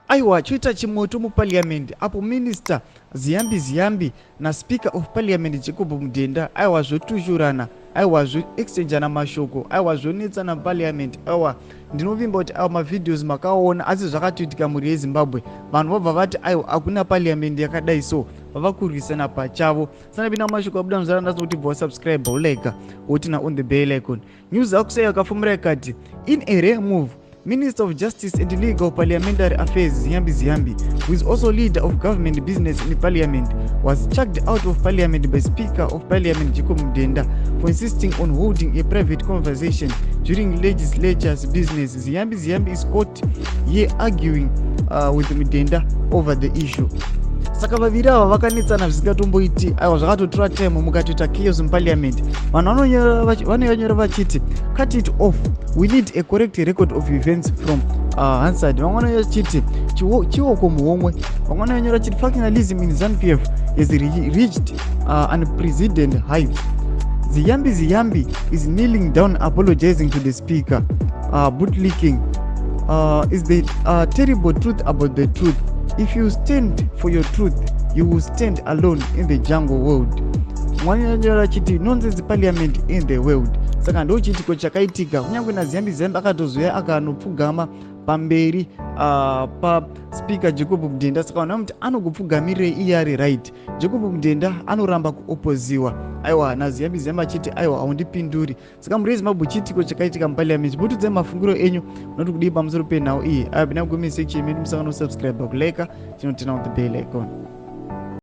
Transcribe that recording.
Aiwa, choita chimoto muparliament apo Minister Ziyambi Ziyambi naSpeaker of Parliament Jacob Mudenda, aiwa, zvotushurana, aiwa, zvoexchangeana mashoko, aiwa, zvonetsana muparliament. Aiwa, ndinovimba kuti, aiwa, mavideos makaona, asi zvakatoitika mhuri yeZimbabwe. Vanhu vobva vati, aiwa, hakuna parliament yakadai, so vava kurwisana pachavo. Sanapinda mashoko abuda muzara ndasi kuti bva wasubscribe, ulike, woturn on the bell icon. News akusai yakafumura ikati, "In a rare move, Minister of Justice and Legal Parliamentary Affairs Ziyambi Ziyambi, who is also leader of government business in Parliament, was chucked out of Parliament by Speaker of Parliament Jacob Mudenda for insisting on holding a private conversation during legislature's business. Ziyambi Ziyambi is caught here arguing with Mudenda over the issue." Saka vaviri ava vakanetsana zvisingatomboiti. Aiwa, zvakatotora time, mukatoita chaos muparliament. Vanhu vanonyora vachiti, "Cut it off, we need a correct record of events from Hansard." Vamwe vanonyora vachiti, "Chioko muhomwe." Vamwe vanonyora vachiti, "Factionalism in ZANU PF has reached unprecedented heights. Ziyambi Ziyambi is kneeling down apologizing to the speaker. Bootlicking is the terrible truth about the truth. If you stand for your truth, you will stand alone in the jungle world." Mwanyanyora achiti, "Nonsense parliament in the world." Saka ndo chiitiko chakaitika. Kunyange naZiyambi Ziyambi akatozoya akanopfugama pamberi paspeaker Jacob Mudenda. Saka vanhu vamuti anogopfugamirei iye ari right? Jacob Mudenda anoramba kuopoziwa, aiwa, naZiyambi Ziyambi achiti, "Aiwa, haundipinduri." Saka mhuri yeZimbabwe, chiitiko chakaitika muparliament. Mutudzai mafungiro enyu, unoti kudii pamusoro penhau iyi? Aiwa, pinda mucomment section medu, musangano subscribe, kulike, chinoturn on the bell icon.